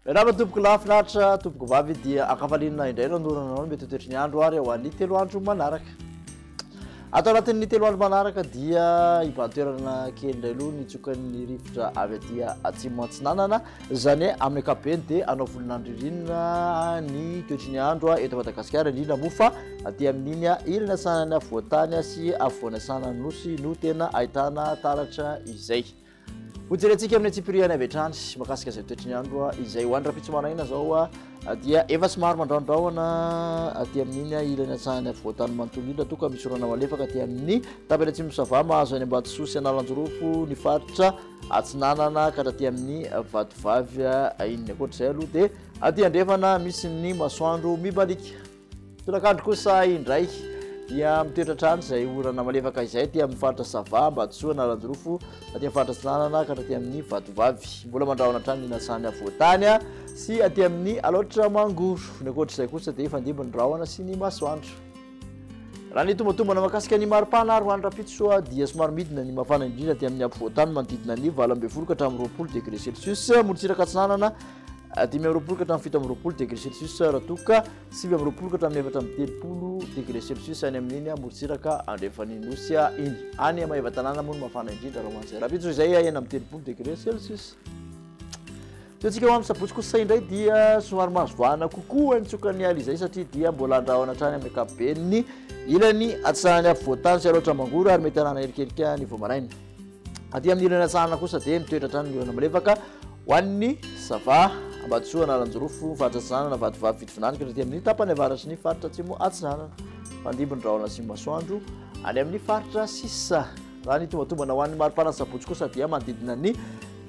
Miarahaba tompoko lahy finaritra tompoko vavy dia ankafaliana indray no anorana anao ny mety ho toetry ny andro ary ho an'ny 3 andro manaraka. Ato anatin'ny 3 andro manaraka dia hibahan-toerana kely indray aloha ny tsokan'ny rivotra avy aty atsimo atsinanana, izany hoe amin'ny ankapobeny dia hanao volon'andro ririnina ny toetry ny andro eto Madagasikara, indrindra moa fa aty amin'iny ilany atsinanana afovoan-tany sy afovoany atsinanan'ny nosy no tena ahitana taratra izay. Hojerentsika amin'ny antsipiriany avy hatrany mahakasika izay toetry ny andro izay. Ho an'ny rahampitso maraina izao dia efa somary mandrahondrahona aty amin'iny ilany atsahany afovoan-tany manontolo indrindra, toa ka misy orana malefaka aty amin'ny tapany atsimo Sava, mahazo any Ambatosoa sy Analanjirofo ny faritra atsinanana ka hatraty amin'ny Vatovavy iny. Ankoatr'izay aloha dia aty andrefana misy ny masoandro mibaliaka. Tolakandro kosa indray dia mitoetra hatrany izay orana malefaka izay aty amin'ny faritra Sava, Ambatosoa, Analanjirofo, aty amin'ny faritra Atsinanana ka hatraty amin'ny Vatovavy. Mbola mandrahona hatrany ny nasany afovoan-tany sy aty amin'ny Alaotra Mangoro. Ny ankoatr'izay kosa dia hifandimby ny rahona sy ny masoandro. Raha ny tombatombana mahakasika ny maripana ary ho an'ny rahampitso dia somary midina ny mafana indrindra aty amin'ny afovoan-tany manodidina ny 18 ka hatramin'ny 20 degré celsius, morontsiraka atsinanana 25 ka hatramin'ny 27 degré celsius raha toa ka 29 ka hatramin'ny 34 degré celsius any amin'iny morontsiraka andrefan'ny nosy iny. Any Maevatanàna moa no mafana indrindra raha ho an'izay rahampitso izay 36 degré celsius. Toetsika ho amin'ny sabotsy kosa indray dia somary mahazo vahana kokoa ny tsokan'ny ala izay satria dia mbola andrahona hatrany amin'ny ankapobeny ilany atsahan'ny afovoan-tany sy Alaotra Mangoro ary mety hanana erikerika ny vao maraina. Aty amin'ny ilany atsahanana kosa dia mitoetra hatrany ny orana malefaka ho an'ny Sava, Ambatosoa, Analanjirofo, faritra Atsinanana, Vatovavy, Fitovinany ka hatraty amin'ny tapany avaratry ny faritra Atsimo Atsinanana. Mpandimby ny rahona sy masoandro any amin'ny faritra sisa. Raha ny tombatombana ho an'ny maripana sabotsy kosa dia manodidina ny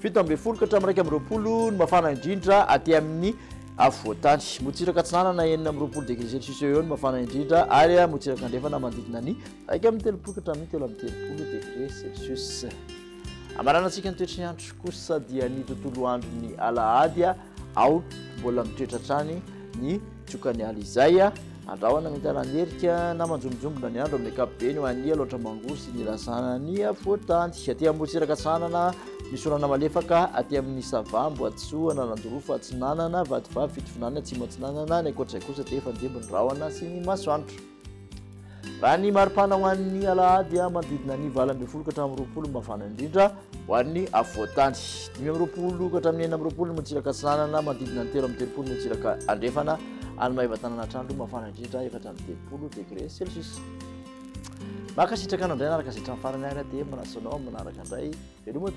17 ka hatramin'ny 21 ny mafana indrindra aty amin'ny afovoan-tany. Morontsiraka atsinanana 26 degré celsius eo eo ny mafana indrindra ary morontsiraka andrefana manodidina ny 31 ka hatramin'ny 33 degré celsius. Amaranantsika ny toetry ny andro kosa dia ny tontolo andron'ny alahady ao mbola mitoetra hatrany ny tsokan'ny ala izay andrahona mety haran'erika na manjombonjombona ny andro amin'ny ankapobeny ho an'ny Alaotra Mangoro sy ny Razanany afovoan-tany. Aty Amorontsiraka Atsinanana misy orana malefaka, aty amin'ny Sava, Amboatsoa, Analanjirofo, Atsinanana, Vatovavy, Fitovinany, Atsimo Atsinanana. Ny ankoatr'izay kosa dia efa ndimby ny rahona sy ny masoandro. Raha ny maripana ho an'ny alahady manodidina ny 18 ka hatramin'ny 20 no mafana indrindra ho an'ny afovoan-tany. 25 ka hatramin'ny 26 ny morontsiraka atsinanana, manodidina ny 33 ny morontsiraka andrefana, any Maevatanàna hatrany aloha mafana indrindra 34 degré celsius. Mankasitraka anao indray nanaraka izay hatramin'ny farany ary dia manasa anao manaraka indray. Veloma.